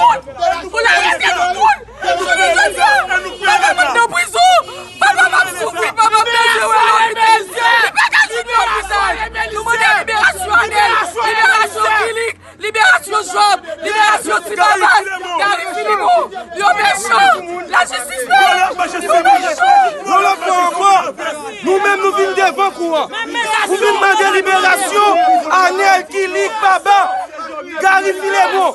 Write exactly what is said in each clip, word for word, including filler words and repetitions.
Pou l arete nou moun. Jodi a, papa m nan prizon. Papa m ap soufri, papa m bezwen wè lòt li. Li pa ka di nou prizon. Nou mande liberasyon Anèl, liberasyon Kilik, liberasyon Job, liberasyon Ti Babas, Gary Philippon. Yo mechan. Lajistis la. Yo mechan. Yon lòt fwa ankò, nou menm nou vin devan kou an. Nou vin mande liberasyon Anèl, Kilik, Baba, Gary Philebon.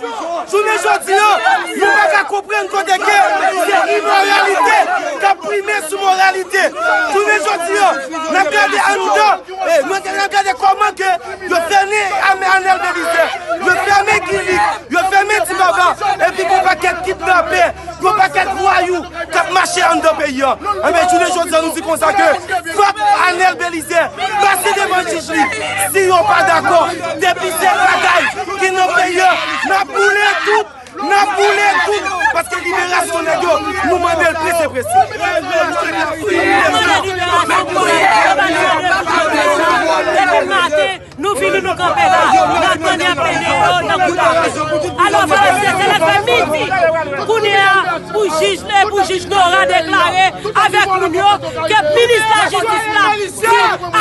Jounen jodi a, nou pa ka konprann kote ke se imoralite k ap prime sou moralite. Jounen jodi a, n ap gade anndan, e, n ap gade kòman ke yo fèmen Anèl Belizaire, yo fèmen Kilik, yo fèmen Ti Baba, epi gon pakèt kidnapè, yon pakèt vwayou k ap mache anndan peyi a. Enben, jounen jodi a, nou di konsa ke fòk Anèl Belizaire pase devan jij li. Si yo pa dakò, depi se bagay ki nan peyi a, n ap boule tout, n ap boule tout, paske liberasyon nèg yo, nou mande l prese, prese. Depi maten, nou vini, nou kanpe la. N ap tande ap pede yo nan kout apèl. Alò, frè e sè, se lè fè midi. Kounye a, pou jij, lè pou jij Nora deklare avèk moun yo ke minis lajistis la di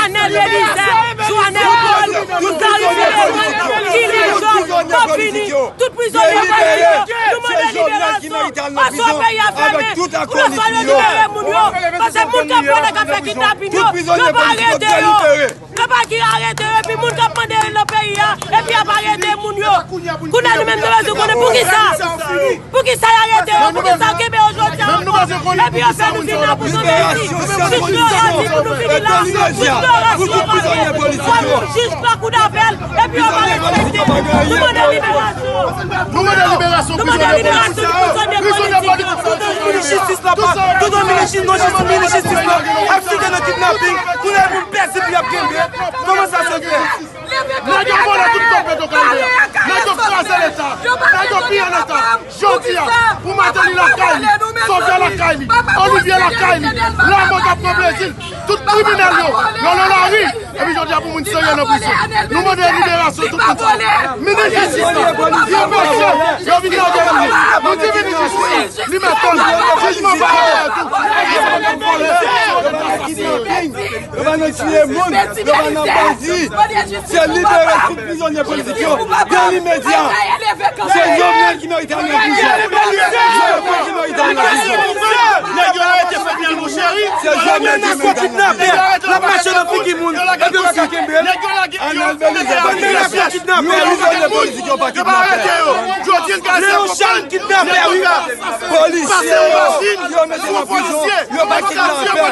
Anèl Belizaire, Joanèl Paul, Gary Philebon, Kilik Job, Bob Fini, tout prizonye politik yo, nou mande liberasyon. Paske peyi a fèmen. Pou nou swa yo libere moun yo. Paske moun k ap vòlè, k ap fè kidnapin yo, yo pa arete yo. Yo pa ki arete yo, epi moun k ap mande nan peyi a, epi y ap arete moun yo. Kounye a nou menm nou bezwen konnen poukisa. Poukisa y arete yo, poukisa yo kenbe yo jodi a ankò, epi yo fè nou vin nan prizon Mèsi. Jij Nora di pou nou vini la, jij Nora sou pale, fò nou jij pa kou dapèl, epi yo pa respekte. Nou mande liberasyon. Nou mande liberasyon prizonye politik yo. Tout minis jistis la, tout minis jistis la ap site nan kidnaping, kounye a moun pèse pou y ap kenbe. Kòman sa se fè? Nèg yo vòlè tout pèp Petwokaribe a. Nèg yo kraze Leta. Nèg yo piye Leta. Jodi a, pou Martelly lakay li, Sovè lakay li, Olivier lakay li, Lamothe ap pran plezi l. Tout kriminèl yo, yo nan lari. Epi jodi a pou moun serye nan prizon. Nou mande liberasyon tout moun sa yo. Minis jistis la, li anpeche yo vin nan gè yo. Nou di minis jistis la, li mèt tann jijman pa dèyè tou. Yo pa nan tiye moun, yo pa nan bandi. Se libere tout prizonye politik yo. De limedya. Se Jovenel ki merite al nan prizon. Jovenel ki merite al nan prizon. Nèg yo arete Ferdinand Monchéry. Se Jovenel ki merite al nan prizon. L ap mache nan figi moun. Epi yo pa ka kenbe l. Anèl Belizaire pa kidnapè. Yo pa kidnapè. Yo pa kidnapè. Leon Charles kidnapè, wi. Polisye yo, yo mete nan prizon. Yo pa kidnapè.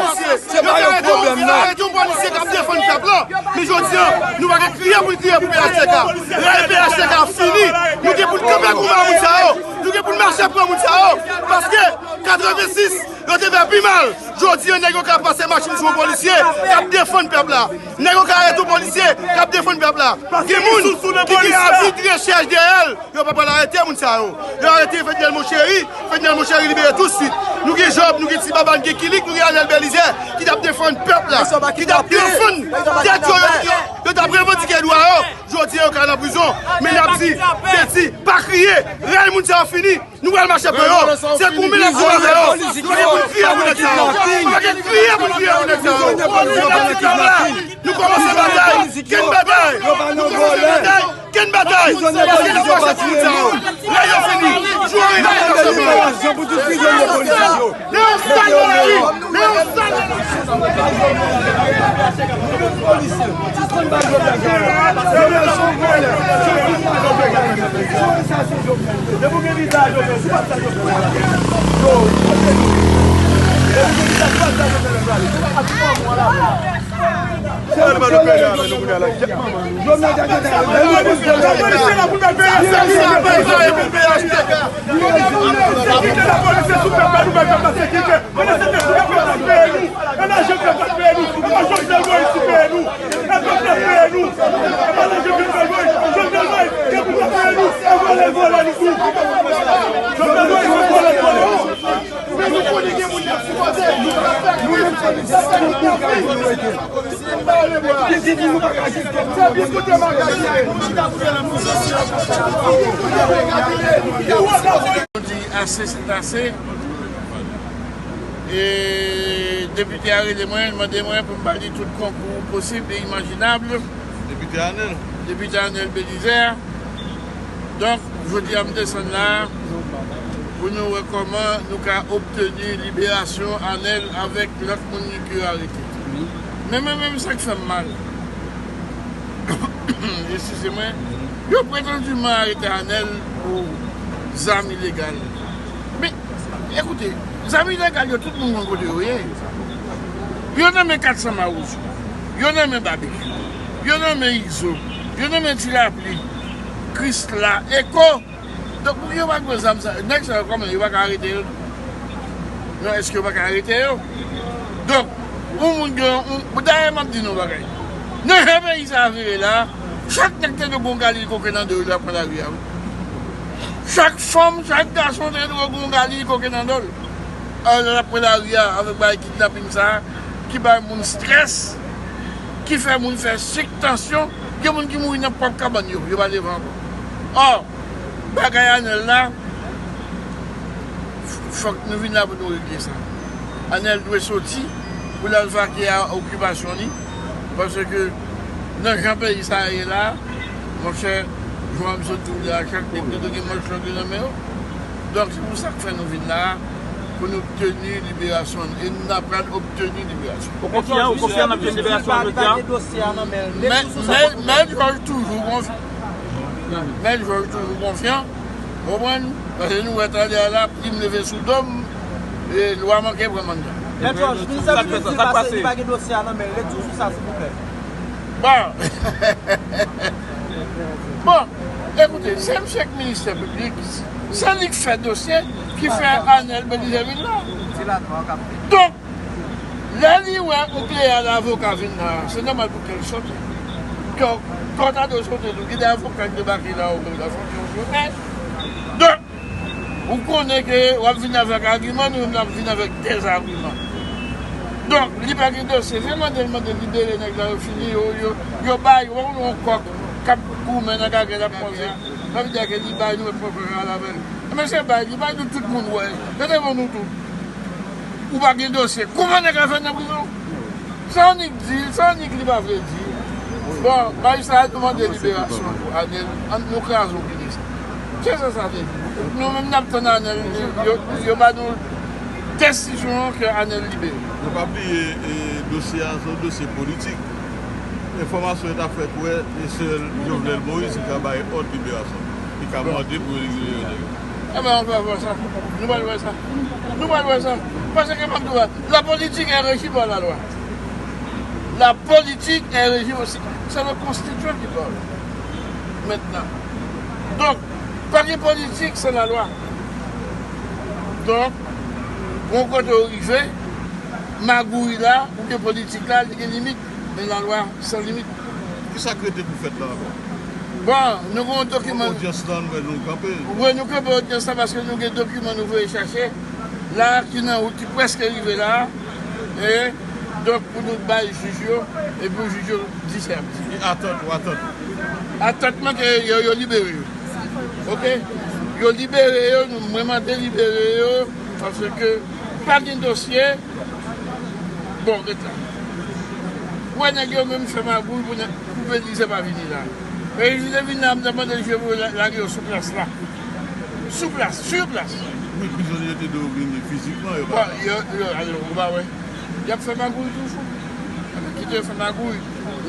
Se pa yo pwoblèm nan. Arete yon polisye k ap defann pèp la. Men jodi a, nou pa gen kriye pou n kriye pou P H T K. Lè P H T K fini, nou gen pou n kanpe konba moun sa yo. Nou gen pou n mache pran moun sa yo. Paske katrevensis, yo te fè pi mal. Jodi a, nèg yo ka pase machin sou yon polisye k ap defann pèp la. Nèg yo ka arete yon polisye k ap defann pèp la. Gen moun ki gen avi de rechèch dèyè l. Yo pa pral arete moun sa yo. Yo arete Ferdinand Monchéry. Ferdinand Monchéry libere tousuit. Nou gen Job, nou gen Ti Baba, nou gen Kilik, nou gen Anèl Belizaire ki t ap defann pèp la, ki t ap defann tèt yo, yo, yo, yo t ap revandike dwa yo. Jodi a, yo ka nan prizon. Men n ap di, Beti, pa kriye. Rèy moun sa yo fini. Nou pral mache pran yo. Se goumen n ap goumen avè yo. Nou pa gen pou n kriye pou nèg sa yo. Nou pa gen kriye pou n kriye pou nèg sa yo. Nou kòmanse batay. Kenn batay. Nou kòmanse batay. Kenn batay. Kenn batay. Lè yo fini, jou rive. Leon Charles Monchéry. Leon Charles. Li di nou pa ka kite. Se byen kote m ap gade. Nou di ase se ase. E depite a rele mwen, mande mwen pou m ba li tout konkou posib e imajinab. Depite Anèl. Depite Anèl Belizaire. Donk, jodi a m desann la pou nou wè kòman nou ka obteni liberasyon Anèl avèk lòt moun ki arete. Men mwen menm sa k fè m mal. Eskize mwen. Yo pretandiman arete Anèl pou zam ilegal. Men, ekoute, zam ilegal yo, tout moun konn kote yo ye. Yo nan men Kat San Mawouzo. Yo nan men Babekyou. Yo nan men Izo. Yo nan men Ti Lapli. Krisla, Eko. Donk, pou yo pa gen zam sa, nèg sa yo kòman yo pa ka arete yo? Non, èske yo pa ka arete yo? Donk, yon moun gen yon, dayè m ap di nou yon bagay. Nan jan peyi sa a vire la, chak nèg te dwe gen yon galil koke nan do l, l ap pran lari a, wi. Chak fanm, chak gason te dwe gen yon galil koke nan do l. Alò, l ap pran lari a avèk bagay kidnaping sa a, ki bay moun estrès, ki fè moun fè sik, tansyon, gen moun ki mouri nan pwòp kabann yo, yo pa leve ankò. Ò, bagay Anèl la, f-, fòk nou vin la pou nou regle sa. Anèl dwe soti pou l al vake a okipasyon li, paske nan jan peyi sa a ye la, monchè, jan m sot di w la, chak nèg yo gen manch long nan men yo. Donk, se pou sa k fè nou vin la, pou nou obteni liberasyon, e n ap pral obteni liberasyon. Ou konfyan, ou konfyan n ap jwenn liberasyon jodi a? Men, men, men Jòj toujou konfyan. Men Jòj toujou konfyan. Ou konprann? Paske nou wè talè a la, plim leve sou do m, e lwa manke pran manda. Mèt Jòj, minis Labinis di l pase li pa gen dosye a nan men l. Lekti sou sa, silvouplè. Bon. Bon, ekoute, se misye k ministè piblik, se li k fè dosye, ki fè Anèl Belizaire vin la. Donk, lè li wè yon pleyad avoka vin la, se nòmal pou kè l sote. Kè w, kè w ta dwe sote tou. Gen de avoka k debake la, ou menm la, fòk yo sote. Donk, ou konnen ke w ap vin avèk agiman, nou menm n ap vin avèk dezagiman. Donk, li pa gen dosye, se mande l, mande l libere nèg la, yo fini, yo, yo, yo bay, ou wè yon kòk k ap goumen nan gagèt, ap manze. Sa vle di ke li bay nou mèt pran kòk la avè l. Mesye bay, li bay nou tout moun wè. Yo devan nou tout. Ou pa gen dosye. Kouman nèg la fè nan prizon? Sa annik di, sa annik li pa vle di. Bon, majistra a demande liberasyon pou Anèl. Ann nou kraze yon minis. Kisa sa vle di? Nou menm n ap tann Anèl, yo, yo ba nou desizyon ke Anèl libere. Nou pa bliye, e, dosye a se yon dosye politik. Enfòmasyon yo t ap fè kwè e sèl Jovenel Moïse ki ka bay òd liberasyon, ki ka mande pou yo libere nèg yo. Enben, nou pral wè sa. Nou pral wè sa. Nou pral wè sa. Paske m ap di w, la politique est régie par la loi. La politique est régie aussi. C'est le constituant qui parle maintenant. Donk, pa gen politik san lalwa. Donk, yon kote w rive, magouy la, oubyen politik la, li gen limit. Men lalwa san limit. Kisa k rete pou fèt la ankò? Bon, nou gen yon dokiman. Odyans lan, nou wè nou kanpe. Wi, nou kanpe odyans la paske nou gen dokiman nou voye chache la, ki nan wout, ki prèske rive la. E, donk, pou nou bay jij yo, e pou jij yo di sa y ap di. E atant ou atant? Atant mwen ke yo, yo libere yo. Oke? Yo libere yo, nou, mwen mande libere yo, paske pa gen dosye. Bon, ret la. Ou wè nèg yo menm fè magouy pou nèg, pou Belize pa vini la. Belize vin la, m ta mande yo pou la-, lage yo sou plas la. Sou plas, sur plas. Wi, prizonye yo te dwe vini fizikman, yo pa. Bon, yo, yo, alò, ou pa wè. Y ap fè magouy toujou. Kite yo fè magouy.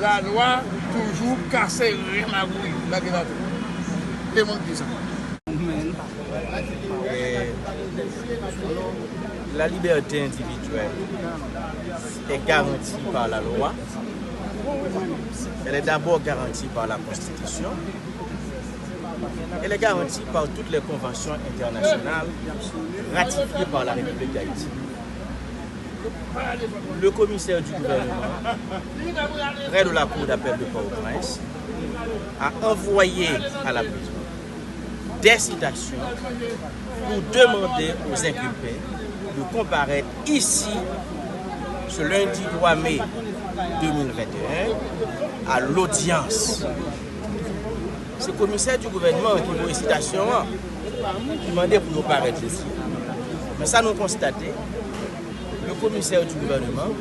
Lalwa toujou kase ren magouy. Lage la tou. Te moun ki sa. Et la liberté individuelle est garantie par la loi. Elle est d'abord garantie par la Constitution. Elle est garantie par toutes les conventions internationales ratifiées par la République d'Haïti. Le commissaire du gouvernement près de la cour d'appel de Port-au-Prince a envoyé à la prison des citations pour demander aux inculpés de comparaître ici ce lundi trois mai de mil venteyen, a lodyans. Se komisè di gouvènman ki voye sitasyon an, ki mande pou yo parèt jodi. Men sa nou konstate, le commissaire du gouvernement,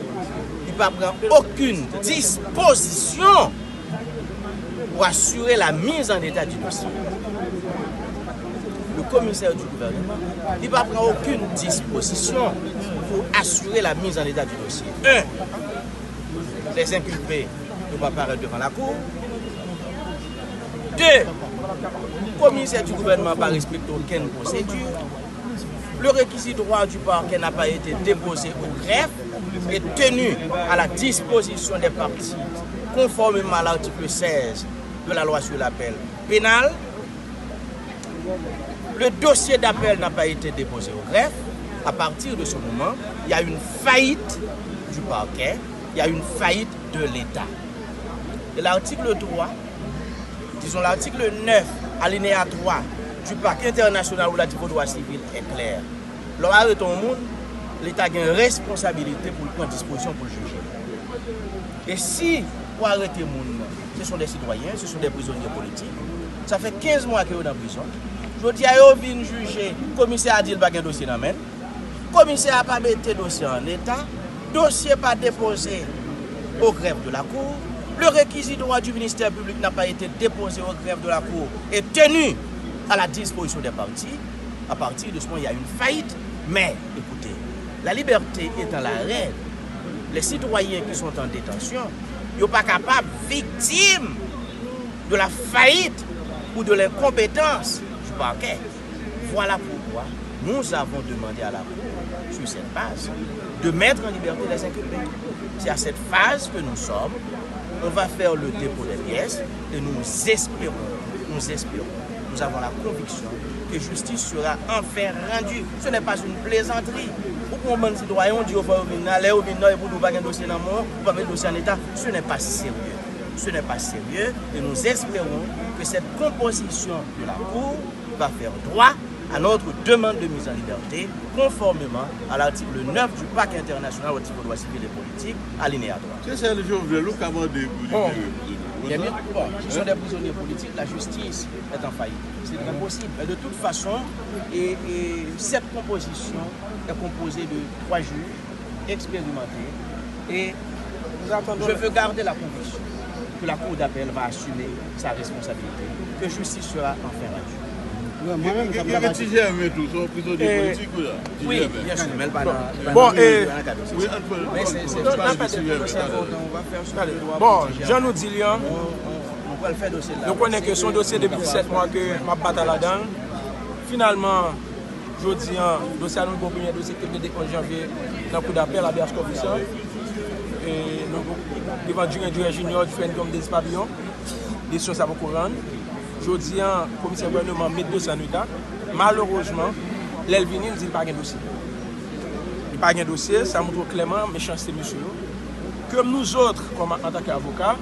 li pa pran okenn dispozisyon pour assurer la mise en état du dossier. Le commissaire du gouvernement, li pa pran okenn dispozisyon pour assurer la mise en état du dossier. Un, les inculpés yo pa parèt devan lakou. De, komisè di gouvènman pa respekte okenn pwosedi. Le réquisitoire du parquet n'a pas été déposé au greffe et tenu à la disposition des parties conformément à l'article seize de la loi sur l'appel pénal. Le dossier d'appel n'a pas été déposé au greffe. À partir de ce moment, il y a une faillite du parquet, il y a une faillite de l'État. Et l'article trois, disons l'article neuf, alinéa trois du Pacte international relatif aux droits civils est clair. Lè w arete yon moun, Leta gen responsabilite pou l pran dispozisyon pou l jije. E si ou arete moun nan, ce sont des citoyens, ce sont des prisonniers politiques, sa fè kenz mwa ke yo nan prizon. Jodi a, yo vin jije, komisè a di l pa gen dosye nan men l. Komisè a pa mete dosye an eta, dosye pa depoze au greffe de la Cour, le réquisitoire du ministère public n'a pas été déposé au greffe de la Cour et tenu à la disposition des parties. À partir de ce moment, il y a une faillite. Mais, écoutez, la liberté étant la règle, les citoyens qui sont en détention, yo pa kapab viktim de la faillite ou de l'incompétence du parquet. Voilà pourquoi nous avons demandé à la Cour, sur cette base, de mettre en liberté les inculpés. C'est à cette phase que nous sommes. On va faire le dépôt des pièces et nous espérons, nous espérons, nous avons la conviction que justice sera enfin rendue. Ce n'est pas une plaisanterie. Ou pran yon bann sitwayen, ou di yo fò yo vin la, lè yo vin la, epi ou di w pa gen dosye nan men w, ou pa met dosye an eta. Ce n'est pas sérieux. Ce n'est pas sérieux et nous espérons que cette composition de la Cour va faire droit à notre demande de mise en liberté, conformément à l'article neuf du Pacte international relatif aux droits civils et politiques, alinéa trois. Se sèl Jovenel ou ka mande pou libere prizonye. Bon, ce sont des prisonniers politiques, la justice est en faillite. C'est très possible. Mais de toute façon, et, et cette composition est composée de trois juges expérimentés et je veux garder la conviction que la Cour d'appel va assumer sa responsabilité, que justice sera enfin rendue. Mwen menm, sa m ta pase. Ti Jèmen tou, se yon prizonye politik ou la? Ti Jèmen. Byen si, men l pa nan, li pa nan, li pa nan kado. Wi, ann fè l. Men se, se, se pa de ti Jèmen. Bon, jan nou di l an, nou konnen ke se yon dosye depi disèt mwa ke m ap batay ladan l. Finalman, jodi an, dosye a, nou gen yon premye dosye ki te mete onz janvye nan kou dapèl, habeas corpus an. E nou devan Duren Duren Junior, Duren Dom Dezi Papillon. Desizyon sa poko rann. Jodi an, komisè gouvènman met dosye an eta. Malerezman, lè l vini, l di l pa gen dosye. Li pa gen dosye, sa montre w klèman mechanste mesye yo. Ke nou zòt, kòm antanke avoka,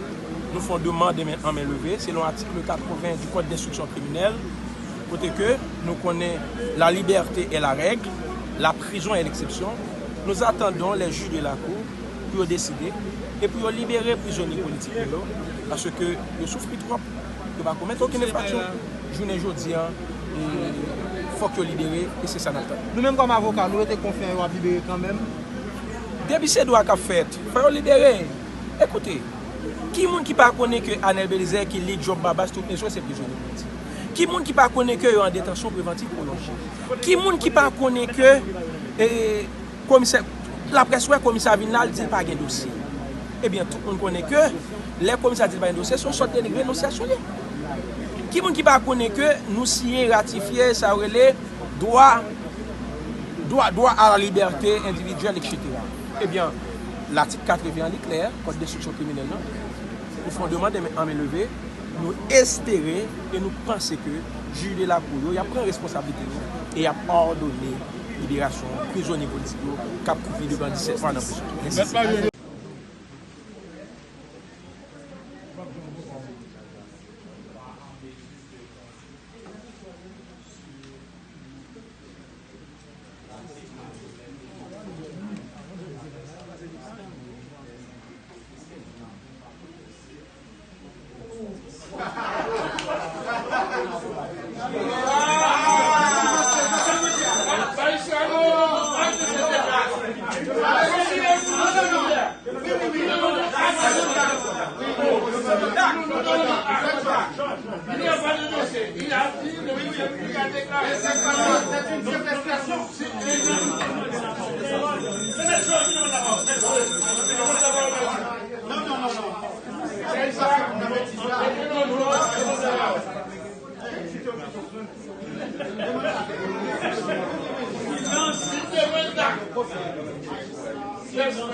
nou fè yon demann de men, an men leve, selon atik katreven du Code d'instruction criminelle, kote ke nou konnen la liberté est la règle, la prison est l'exception. Nous attendons les juges de la cour pou yo deside e pou yo libere prizonye politik yo, paske yo soufri twòp, yo pa komèt okenn enfraksyon. Jounen jodi an, e, fòk yo libere, e se sa n ap tann. Nou menm kòm avoka, nou rete konfyan yo ap libere kanmenm. Depi se dwa k ap fèt, fò yo libere. Ekoute, ki moun ki pa konnen ke Anel Belizaire ki li Job Babas tout mesye se prizonye politik? Ki moun ki pa konnen ke yo an detansyon prevantif pwolonje? Ki moun ki pa konnen ke, e, komisè, laprès wè komisè a vin la, l di l pa gen dosye? Ebyen, tout moun konnen ke lè komisè a di l pa gen dosye, se yon sòt de renonsyasyon li ye. Ki moun ki pa konnen ke nou siyen, ratifye, sa yo rele dwa, dwa, dwa a la libète endividyèl, etsetera? Ebyen, latik katreven an, li klè, kòd enstriksyon kriminèl lan, nou fè yon demann an men leve, nou espere e nou panse ke jij de lakou yo, y ap pran responsablite yo e y ap òdone liberasyon prizonye politik yo k ap kouri devan disèt mwa nan prizon. Mèsi. C'est une simple expression. Non, non, non, non. C'est ça, on avait dit ça. Yes, ma'am.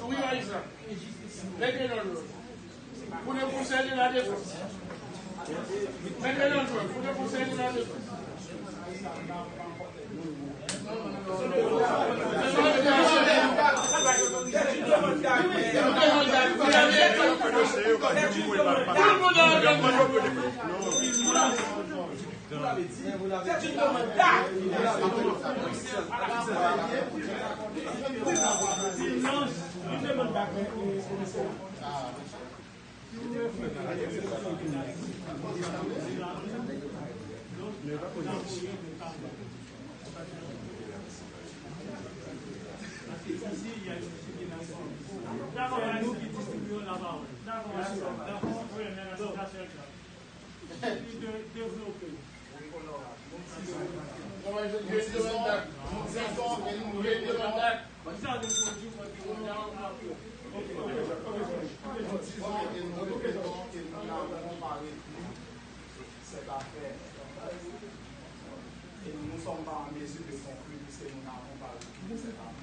Wi, majistra. Mete nan lòd. Pou le Conseil de la Défense. Mete nan lòd. Pou le Conseil de la Défense. Tout le monde a Cette affaire. Et nous ne sommes pas en mesure de conclure puisque nous n'avons pas reçu cette affaire.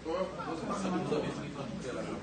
Honorable Président du Sénat,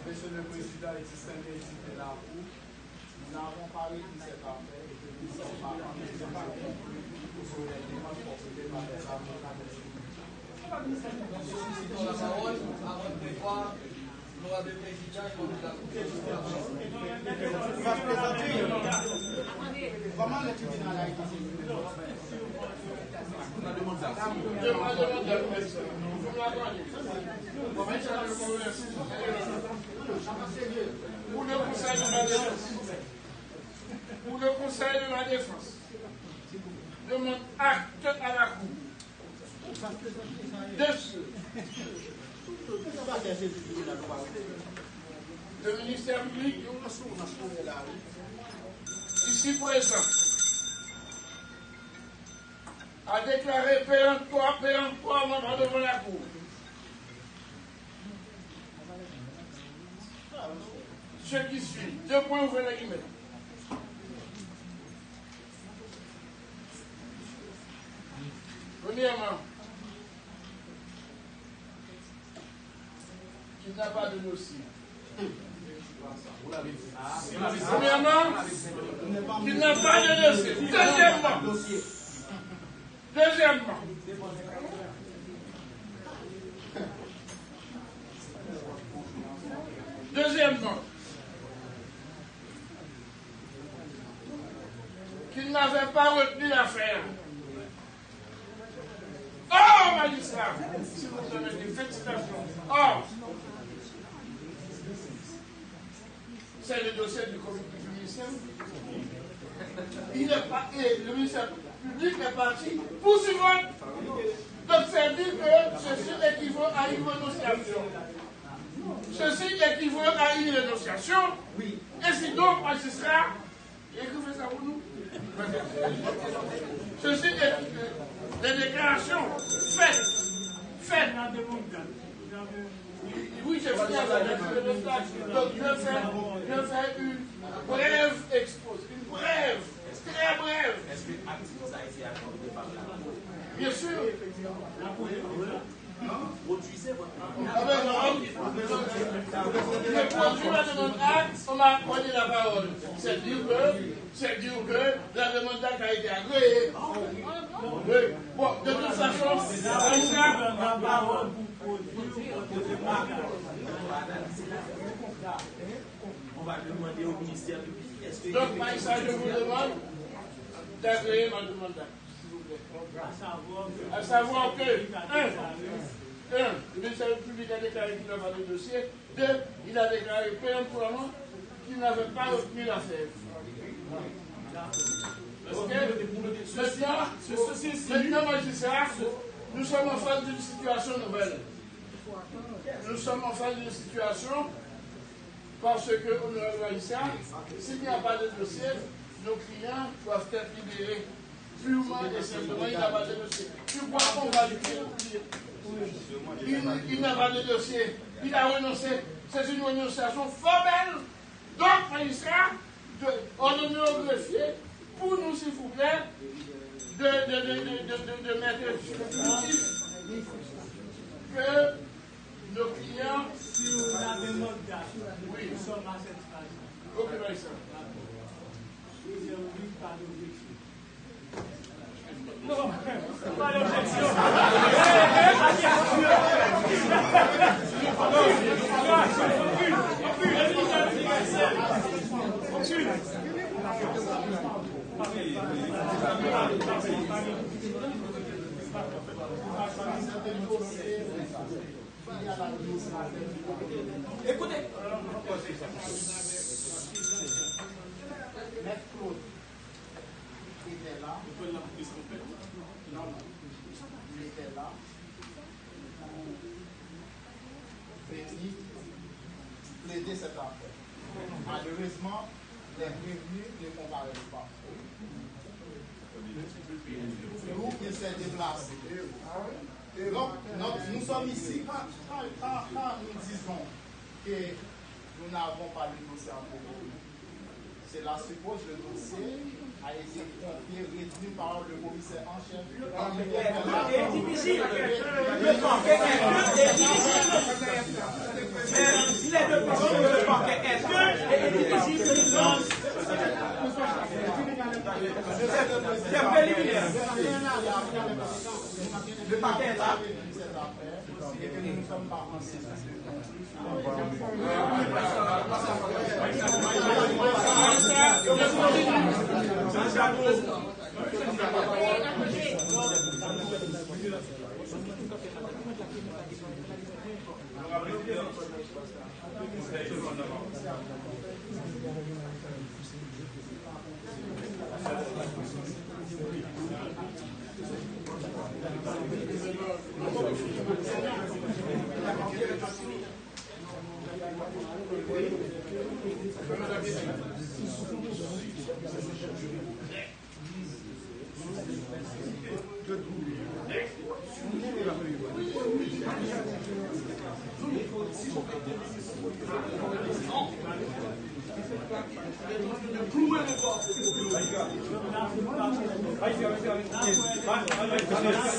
Monsieur le Président, il existe un décret là. Nous n'avons pas retenu cette affaire et que nous ne sommes pas en mesure de conclure pour que les démarches portées par les avocats de Nous sollicitons la parole avant de voir l'honorable président et membre de la Cour de justice. Kòman le tribinal a été saisi? Pour le Conseil de la Défense. Pour le Conseil de la Défense. Demande acte à la Cour. De ce. Le ministère public, ici présent, a déclaré péremptoire, péremptoirement devant la Cour ce qui suit. Deux points, ouvrez les guillemets. Premièrement, qu'il n'a pas de dossier. Premièrement, qu'il n'a pas de dossier. Deuxièmement, deuxièmement, deuxièmement, qu'il n'avait pas retenu l'affaire. Oh, magistrat, si vous permettez, félicitations. Oh, c'est le dossier du comité du ministère. Il est pas, et le ministère public est parti poursuivre. Donc, c'est dire que ceci équivaut à une renonciation. Ceci équivaut à une renonciation. Ainsi donc, magistrat, écrivez ça pour nous. Ceci est, euh, les déclarations faites, faites. Oui, j'ai fini avec le message. Donc, je fais, je fais une brève exposé, une brève, très brève. Est-ce que acte sa a été accordé par la cour? Bien sûr. Produisez votre... Ah ben non. Je produis la demande acte. M'a accordé la parole. C'est dire que, c'est dire que la demande d'A C A a été agréée. Oui. Bon, de toute façon, c'est ça. On va demander au ministère public, est-ce que... Donc, Maïssa, je vous demande d'agréer ma demande d'A C A, s'il vous plaît. À savoir que, un, un, le ministère public a déclaré qu'il n'a pas de dossier. Deux, il a déclaré péremptoirement qu'il n'avait pas retenu l'affaire. Ok? Maintenant, maintenant, magistrat, nous sommes en face d'une situation nouvelle. Nous sommes en face d'une situation parce que, honorable magistrat, s'il n'y a pas de dossier, nos clients doivent être libérés. Purement et simplement, il n'a pas de dossier. Tu crois qu'on va lui dire, il, il n'a pas de dossier. Il a renoncé. C'est une renonciation formelle. Donc, magistrat, de, ordonnez au greffier, pour nous, s'il vous plaît, de, de, de mettre sur le primitif que nos clients... Si vous avez mot d'âge, oui, nous sommes à cette phase-là. Ok, magistrat. D'accord. Plusieurs minutes, pas d'objection. Ekoute. Mèt Claude te la. Non, non. Li te la pou vini plede sèt afè. Malerezman, les prévenus ne comparaissent pas. Nous, il s'est déplacé. Donc, notre, nous sommes ici. Quand, quand, quand, quand nous disons que nous n'avons pas de dossier en cours, cela suppose le dossier a été confié, retenu par le commissaire en chef. Le parquet est deux et divisé. Le parquet est deux et divisé. Il est de parquet, le parquet est deux et divisé. Le parquet est là.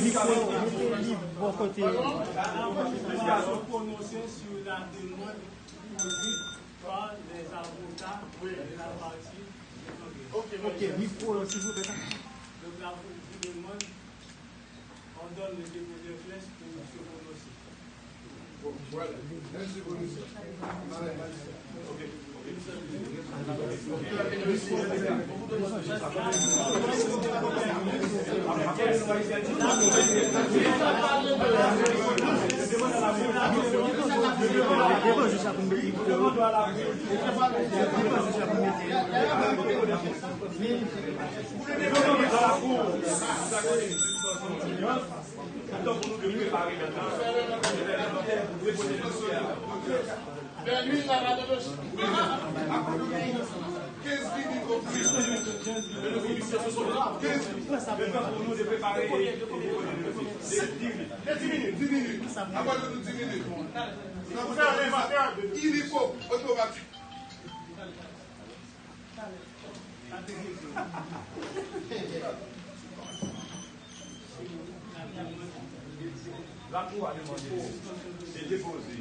Mikwo, mete li bò kote. Pwononse sou la demann ki fèt pa lè avoka de la pati. Ok, mikwo, silvouplè. Donk, la demann, on donne le dépôt de plainte pour se prononcer. Bon, voilà. Merci, commissaire. Lakou a demande de depoze.